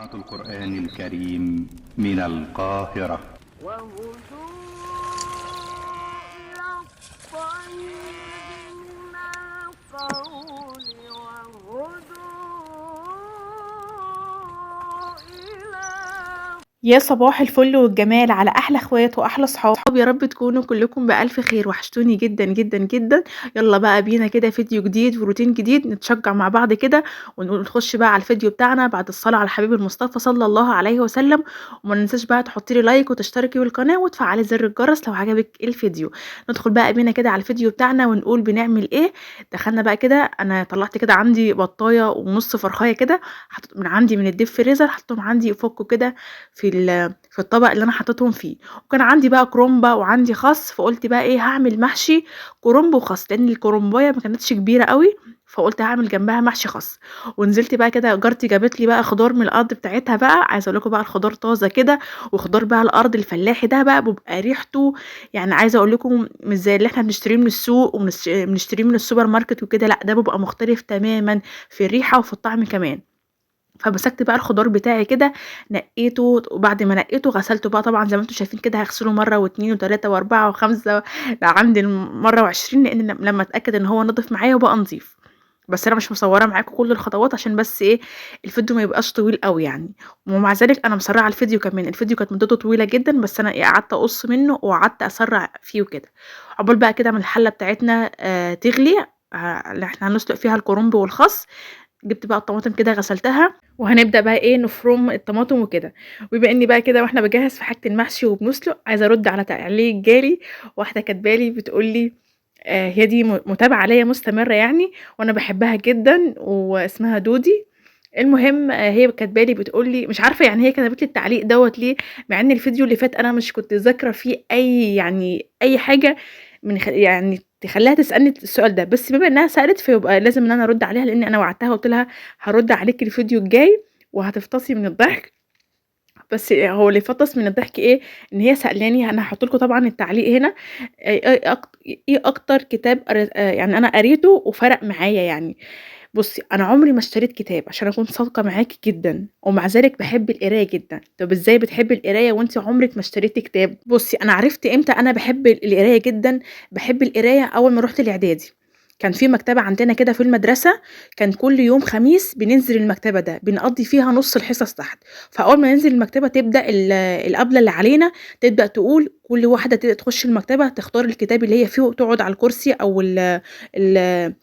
إذاعة القرآن الكريم من القاهرة. وهدوا إلى الطيب من القول وهدوا إلى يا صباح الفل والجمال على احلى اخوات واحلى صحاب، يا رب تكونوا كلكم بالف خير. وحشتوني جدا جدا جدا. يلا بقى بينا كده فيديو جديد وروتين جديد، نتشجع مع بعض كده ونخش بقى على الفيديو بتاعنا بعد الصلاة على الحبيب المصطفى صلى الله عليه وسلم. وما ننساش بقى تحطي لي like وتشتركي بالقناة وتفعلي زر الجرس لو عجبك الفيديو. ندخل بقى بينا كده على الفيديو بتاعنا ونقول بنعمل ايه. دخلنا بقى كده، انا طلعت كده عندي بطايه ونص فرخايه كده حطيت من عندي من ال deep freezer، حطيتهم عندي يفكوا كده في الطبق اللي انا حطيتهم فيه. وكان عندي بقى كرومبه وعندي خس، فقلت بقى ايه، هعمل محشي كرنب وخس، لان الكرنبايه ما كانتش كبيرة قوي، فقلت هعمل جنبها محشي خس. ونزلت بقى كده، جارتي جابت لي بقى خضار من الارض بتاعتها بقى، عايزه اقول لكم بقى الخضار طازة كده، وخضار بقى الارض الفلاحي ده بقى بيبقى ريحته يعني عايزه اقول لكم مش زي اللي احنا بنشتريه من السوق وبنشتريه من السوبر ماركت وكده، لا ده بيبقى مختلف تماما في الريحة وفي الطعم كمان. فمسكت بقى الخضار بتاعي كده نقيته، وبعد ما نقيته غسلته بقى طبعا زي ما انتم شايفين كده، هغسله مرة واثنين وثلاثة واربعة وخمسة عندي مرة وعشرين، لان لما اتاكد ان هو نضف معايا وبقى نظيف. بس انا مش مصوره معاكم كل الخطوات عشان بس ايه الفيديو ما يبقاش طويل قوي يعني. ومع ذلك انا مسرعة الفيديو كمان، الفيديو كانت مدته طويلة جدا، بس انا ايه قعدت اقص منه وقعدت اسرع فيه وكده. عقبال بقى كده من الحلة بتاعتنا تغلي، اللي احنا هنسلق فيها الكرنب والخس. جبت بقى الطماطم كده غسلتها، وهنبدا بقى ايه نفرم الطماطم وكده. وبما اني بقى كده واحنا بجهز في حاجة المحشي وبنسلق، عايزه ارد على تعليق جالي واحدة كاتبالي بتقول لي هي دي متابعه ليا مستمرة يعني، وانا بحبها جدا، واسمها دودي. المهم هي كاتبالي بتقول لي مش عارفه يعني هي كتبت لي التعليق دوت ليه، مع ان الفيديو اللي فات انا مش كنت ذاكره فيه اي يعني اي حاجة من يعني تخليها تسالني السؤال ده، بس بما انها سالت فيبقى لازم ان انا ارد عليها، لان انا وعدتها وقلت لها هرد عليك الفيديو الجاي وهتفطسي من الضحك. بس هو اللي فطس من الضحك ايه، ان هي سالاني، انا هحط لكم طبعا التعليق هنا، ايه اكتر كتاب يعني انا قريته وفرق معايا يعني. بصي انا عمري ما اشتريت كتاب عشان اكون صادقة معاكي جدا، ومع ذلك بحب القراية جدا. طب ازاي بتحبي القراية وانت عمرك ما اشتريتي كتاب؟ بصي انا عرفت امتى انا بحب القراية جدا. بحب القراية اول ما روحت الاعدادي، كان في مكتبه عندنا كده في المدرسة، كان كل يوم خميس بننزل المكتبة ده بنقضي فيها نص الحصص تحت. فاول ما ننزل المكتبة تبدا الابله اللي علينا تبدا تقول كل واحدة تخش المكتبة تختار الكتاب اللي هي فيه وتقعد على الكرسي او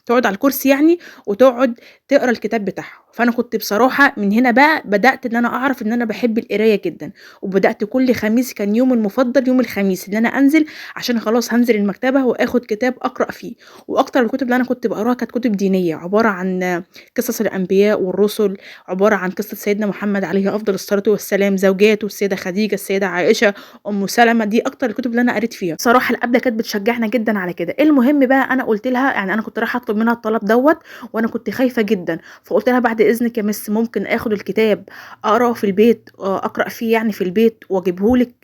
تقعد على الكرسي يعني، وتقعد تقرا الكتاب بتاعها. فانا كنت بصراحة من هنا بقى بدات ان انا اعرف ان انا بحب القراية جدا، وبدات كل خميس كان يوم المفضل يوم الخميس ان انا انزل، عشان خلاص هنزل المكتبة واخد كتاب اقرا فيه. واكتر الكتب اللي انا كنت بقراها كانت كتب دينية، عبارة عن قصص الانبياء والرسل، عبارة عن قصة سيدنا محمد عليه افضل الصلاة والسلام، زوجاته السيدة خديجة، السيدة عائشة، ام سلمه. دي اكتر الكتب اللي انا قريت فيها. صراحة الابله كانت بتشجعنا جدا على كده. المهم بقى انا قلت لها يعني انا كنت رايحة اطلب منها الطلب دوت، وانا كنت خايفة جدا، فقلت لها بعد اذنك يا مس ممكن اخد الكتاب اقراه في البيت، اقرا فيه يعني في البيت واجيبه لك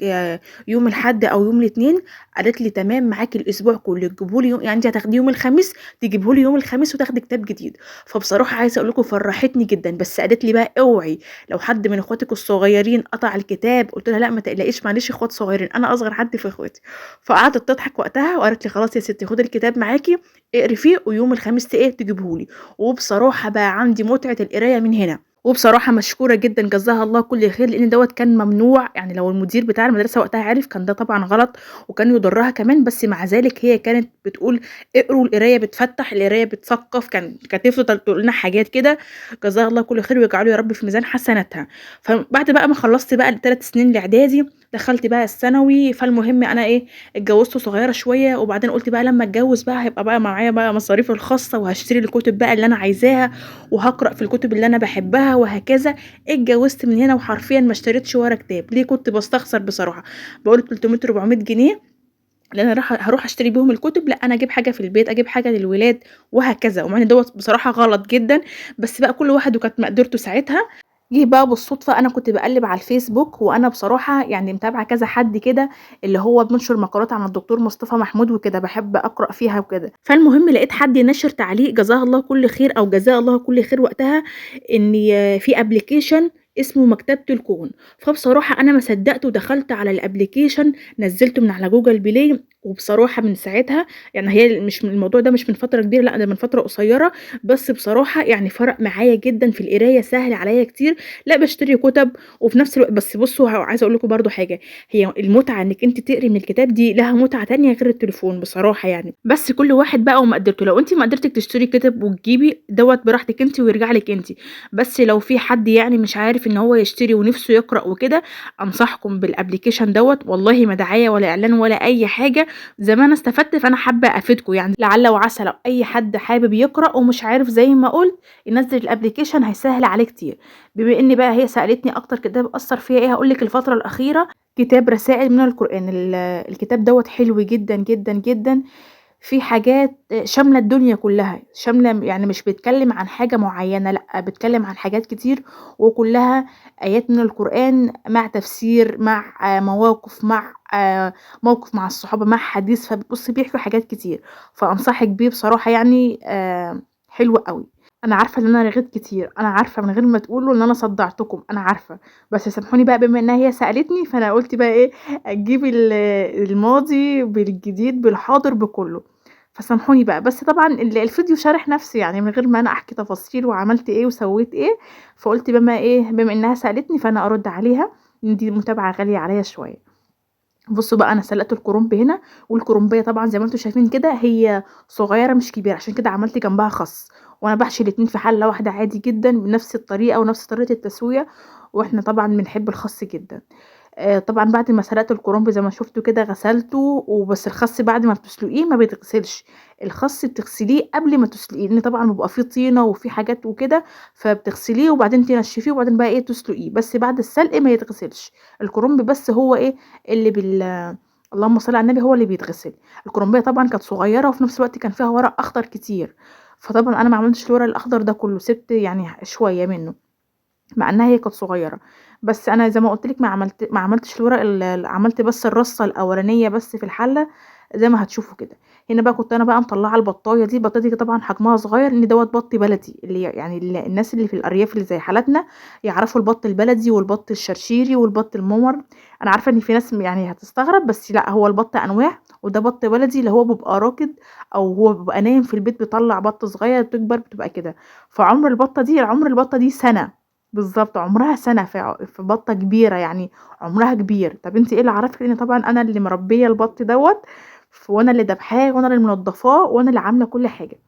يوم الاحد او يوم الاثنين. قالت لي تمام معاكي الاسبوع كله، تجيبه لي يعني انت هتاخديه يوم الخميس تجيبه لي يوم الخميس وتاخدي كتاب جديد. فبصراحة عايزه اقول لكم فرحتني جدا. بس قالت لي بقى اوعي لو حد من اخواتك الصغيرين قطع الكتاب. قلت لها لا ما تقلقيش، معلش اخوات صغيرين، انا اصغر حد في اخواتي. فقعدت تضحك وقتها وقالت لي خلاص يا ستي خدي الكتاب معاكي اقري فيه ويوم الخميس ايه تجيبهولي. وبصراحة بقى عندي متعه القراية من هنا. وبصراحة مشكورة جدا جزاها الله كل خير، لان دوت كان ممنوع يعني لو المدير بتاع المدرسة وقتها عرف كان ده طبعا غلط وكان يضرها كمان. بس مع ذلك هي كانت بتقول اقروا، القراية بتفتح، القراية بتثقف، كانت تفضل تقول لنا حاجات كده. جزاها الله كل خير ويجعله يا رب في ميزان حسناتها. فبعد بقى ما خلصت بقى ال3 سنين الاعدادي دخلت بقى الثانوي. فالمهم انا ايه اتجوزت صغيرة شوية، وبعدين قلت بقى لما اتجوز بقى هيبقى بقى معايا بقى مصاريفي الخاصة، وهشتري الكتب بقى اللي انا عايزاها، وهقرا في الكتب اللي انا بحبها وهكذا. اتجوزت من هنا وحرفيا ما اشتريتش ورا كتاب. ليه؟ كنت بستخسر بصراحة، بقول 300 400 جنيه لان انا هروح اشتري بيهم الكتب، لا انا اجيب حاجة في البيت، اجيب حاجة للولاد وهكذا. ومع ان دوت بصراحة غلط جدا، بس بقى كل واحد وكانت مقدرته ساعتها. جه بقى بالصدفة انا كنت بقلب على الفيسبوك، وانا بصراحة يعني متابعه كذا حد كده اللي هو بنشر مقالات عن الدكتور مصطفى محمود وكده، بحب اقرا فيها وكده. فالمهم لقيت حد نشر تعليق جزاه الله كل خير او جزاه الله كل خير وقتها، ان في application اسمه مكتبة الكون. فبصراحة أنا ما صدقت ودخلت على ال application، نزلته من على Google Play، وبصراحة من ساعتها يعني هي مش من الموضوع ده مش من فترة كبيرة، لأ ده من فترة قصيرة، بس بصراحة يعني فرق معايا جدًا في القراية، سهل عليّا كتير، لأ باشتري كُتب وفي نفس الوقت. بس بُصّوا عايزة أقول لكم برضه حاجة، هي المتعة إنِّك أنتِ تقري من الكتاب دي لها متعة تانية غير التليفون بصراحة يعني، بس كل واحد بقى ومقدرته، لو أنتِ مقدرتِك تشتري كتب وتجيبي دوّة براحتِك أنتِ ويرجع لِك أنتِ، بس لو في حد يعني مش عارف إن هو يشتري ونِفسه يقرأ وكده، أنصحكم بالapplication دوّة، والله ما دعاية ولا إعلان ولا أي حاجة، زي ما أنا استفدت فأنا حابة أفيدكم يعني، لعل وعسى لو أي حد حابب يقرأ ومش عارف زي ما قُلت ينزّل الapplication هيسهّل عليه كتير. بما إن بقى هي سألتني أكتر كتاب أثّر فيّا إيه، هاقول لِك الفترة الأخيرة كتاب رسائل من القرآن، الكتاب دوّة حلو جدًا، جدًا، جدًا، فيه حاجات شاملة الدنيا كلّها، شاملة يعني مش بيتكلم عن حاجة معيّنة، لأ بيتكلم عن حاجات كتير وكلّها آيات من القرآن مع تفسير، مع مواقف، مع موقف مع الصحابة، مع حديث، فبُصّي بيحكي حاجات كتير، فأنصحِك بيه بصراحة يعني حلو أوي. أنا عارفة إن أنا رغيت كتير، أنا عارفة من غير ما تقولوا إن أنا صدعتكم، أنا عارفة، بس سامحوني بقى بما إنها هي سألتني فأنا قُلت بقى إيه، أجيب الماضي بالجديد بالحاضر بكلّه، فسامحوني بقى، بس طبعًا الفيديو شارح نفسه يعني من غير ما أنا أحكي تفاصيل وعملت إيه وسويت إيه، فقُلت بما إنها سألتني فأنا أرُد عليها، إن دي متابعة غالية عليّا شوية. بُصّوا بقى أنا سلقت الكرنب هنا، والكرنبية طبعًا زي ما أنتم شايفين كده هي صغيرة مش كبيرة، عشان كده عملت جنبها خس، وأنا باحشي الاتنين في حلة واحدة عادي جدًا بنفس الطريقة ونفس طريقة التسوية، وإحنا طبعًا بنحب الخس جدًا. طبعًا بعد ما سلقت الكرنب زي ما شُفتوا كده غسلته، وبس الخس بعد ما بتسلقيه ما بيتغسلش، الخس بتغسليه قبل ما تسلقيه، لإن طبعًا بيبقى فيه طينة وفيه حاجات وكده، فبتغسليه وبعدين تنشفيه وبعدين بقى إيه تسلقيه، بس بعد السلق ما يتغسلش، الكرنب بس هو إيه اللي اللهم صل على النبي هو اللي بيتغسل. الكرنبية طبعًا كانت صغيرة وفي نفس الوقت كان فيها ورق أخضر كتير، فطبعًا أنا ما عملتش الورق الأخضر ده كله، سِبت يعني شوية منه، مع إنها هي كانت صغيرة، بس أنا زي ما قُلت لِك ما عملتش الورق عملت بس الرصة الأولانية بس في الحلة زي ما هتشوفوا كده. هنا بقى كنت أنا بقى مطلعة البطاية دي، البطاية دي طبعًا حجمها صغير لإن دوّة بط بلدي، اللي يعني الناس اللي في الأرياف اللي زي حالاتنا يعرفوا البط البلدي والبط الشرشيري والبط الممر، أنا عارفة إن في ناس يعني هتستغرب، بس لأ هو البط أنواع، وده بط بلدي اللي هو بيبقى راكد أو هو بيبقى نايم في البيت بيطلع بط صغير تكبر بتبقى كده، فعمر البطة دي عمر البطة دي سنة. بالضبط، عمرها سنة في بطة كبيرة يعني عمرها كبير. طب أنتِ إيه اللي عرفِك؟ لإن طبعًا أنا اللي مربية البط دوّة، وأنا اللي دابحاه وأنا اللي منضفاه وأنا اللي عاملة كل حاجة.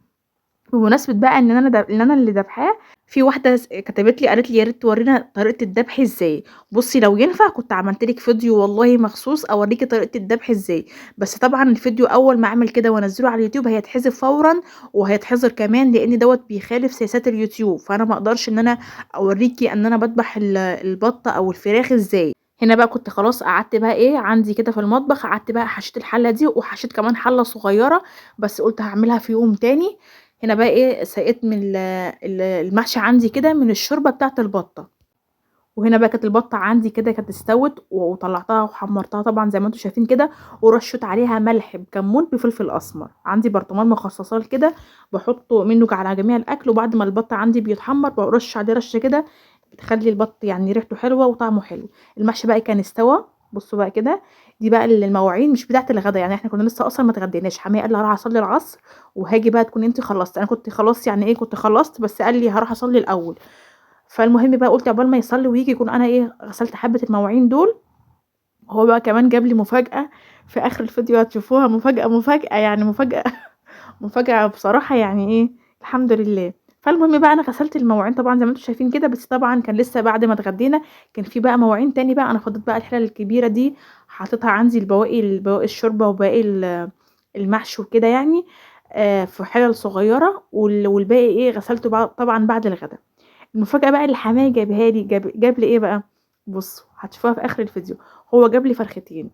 بمناسبة بقى إن أنا إن أنا اللي دابحاه، في واحدة كتبت لي قالت لي يا ريت تورينا طريقة الدبح إزاي. بُصّي لو ينفع كنت عملت لِك فيديو والله مخصوص أوريكِ طريقة الدبح إزاي، بس طبعًا الفيديو أول ما أعمل كده وأنزّله على اليوتيوب هيتحذف فورًا وهيتحظر كمان، لإن دوّة بيخالف سياسات اليوتيوب، فأنا ما أقدرش إن أنا أوريكِ إن أنا باذبح البطة أو الفراخ إزاي. هنا بقى كنت خلاص قعدت بقى إيه عندي كده في المطبخ، قعدت بقى حشيت الحلة دي وحشيت كمان حلة صغيرة، بس قُلت هاعملها في يوم تاني. هنا بقى إيه سقيت من المحشي عندي كده من الشوربة بتاعة البطة، وهنا بقى كانت البطة عندي كده كانت استوت وطلعتها وحمرتها طبعًا زي ما أنتم شايفين كده، ورشيت عليها ملح بكمون بفلفل أسمر، عندي برطمان مخصصاه لكده باحطه منه على جميع الأكل، وبعد ما البط عندي بيتحمر بارش عليه رشة كده بتخلي البط يعني ريحته حلوة وطعمه حلو. المحشي بقى كان استوى، بصوا بقى كده، دي بقى المواعين مش بتاعة الغدا، يعني إحنا كنا لسه أصلًا ما اتغديناش، حماية قال لي هاروح أصلي العصر وهاجي بقى تكوني أنتِ خلصتِ، أنا كنت خلاص يعني إيه كنت خلصت، بس قال لي هاروح أصلي الأول. فالمهم بقى قُلت عقبال ما يصلي وييجي يكون أنا إيه غسلت حبة المواعين دول. هو بقى كمان جاب لي مفاجأة في آخر الفيديو هتشوفوها، مفاجأة، مفاجأة يعني مفاجأة مفاجأة بصراحة يعني إيه الحمد لله. فالمهم بقى أنا غسلت المواعين طبعًا زي ما أنتم شايفين كده، بس طبعًا كان لسه بعد ما اتغدينا كان في بقى مواعين تاني بقى، أنا فضيت بقى الحلل الكبيرة دي حطيتها عندي البواقي الشوربة وباقي المحشي وكده يعني، في حلل صغيرة، والباقي إيه غسلته طبعًا بعد الغدا. المفاجأة بقى اللي حماية جابها لي، جاب لي إيه بقى؟ بصوا هتشوفوها في آخر الفيديو. هو جاب لي فرختين،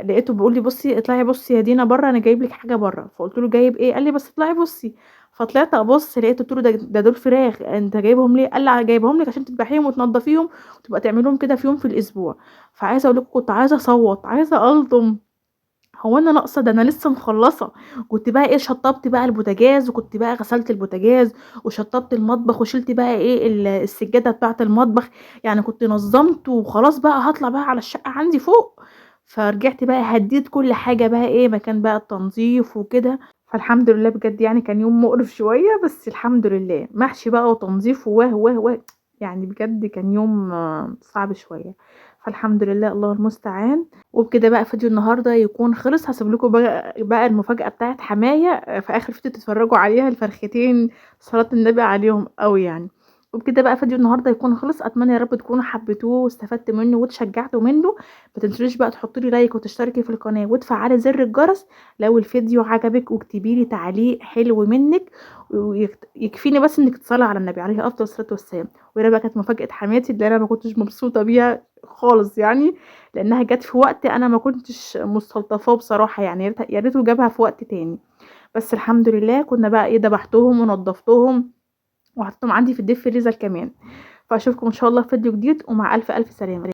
لقيته بيقول لي بصي اطلعي بصي يا دينا بره، أنا جايب لك حاجة بره. فقلت له جايب إيه؟ قال لي بس اطلعي بصي. فطلعت أبص لقيته، قلت له ده دول فراخ، أنت جايبهم ليه؟ قال لي جايبهم لك عشان تذبحيهم وتنضفيهم وتبقى تعمليهم كده في يوم في الأسبوع. فعايزة أقول لكم كنت عايزة أصوت، عايزة ألطم. هو أنا ناقصة؟ ده أنا لسه مخلّصة، كنت بقى إيه شطّبت بقى البوتاجاز، وكنت بقى غسلت البوتاجاز، وشطّبت المطبخ، وشِلت بقى إيه السجادة بتاعة المطبخ، يعني كنت نظّمت وخلاص بقى هاطلع بقى على الشقة عندي فوق، فرجعت بقى هدّيت كل حاجة بقى إيه مكان بقى التنضيف وكده، فالحمد لله بجد يعني كان يوم مقرف شوية بس الحمد لله، محشي بقى وتنضيف و، و، و، يعني بجد كان يوم صعب شوية، فالحمد لله الله المستعان. وبكده بقى فيديو النهارده يكون خلص، هاسيب لكم بقى المفاجأة بتاعة حماية في آخر فيديو تتفرجوا عليها، الفرختين صلاة النبي عليهم أوي يعني. وبكده بقى فيديو النهارده يكون خلص، أتمنى يا رب تكونوا حبيتوه واستفدتوا منه واتشجعتوا منه. ما تنسوش بقى تحطوا لي لايك وتشتركي في القناة وتفعلي زر الجرس لو الفيديو عجبك، واكتبي لي تعليق حلو منك، ويكفيني بس انك تصلي على النبي عليه افضل الصلاة والسلام. وهنا بقى كانت مفاجأة حماتي اللي انا ما كنتش مبسوطة بيها خالص يعني، لانها جت في وقت انا ما كنتش مستلطفاه بصراحة يعني، يا ريته جابها في وقت تاني، بس الحمد لله كنا بقى ايه ذبحتهم ونضفتهم وحطيتهم عندي في الديب فريزر كمان. فاشوفكم ان شاء الله في فيديو جديد، ومع الف الف سلامه.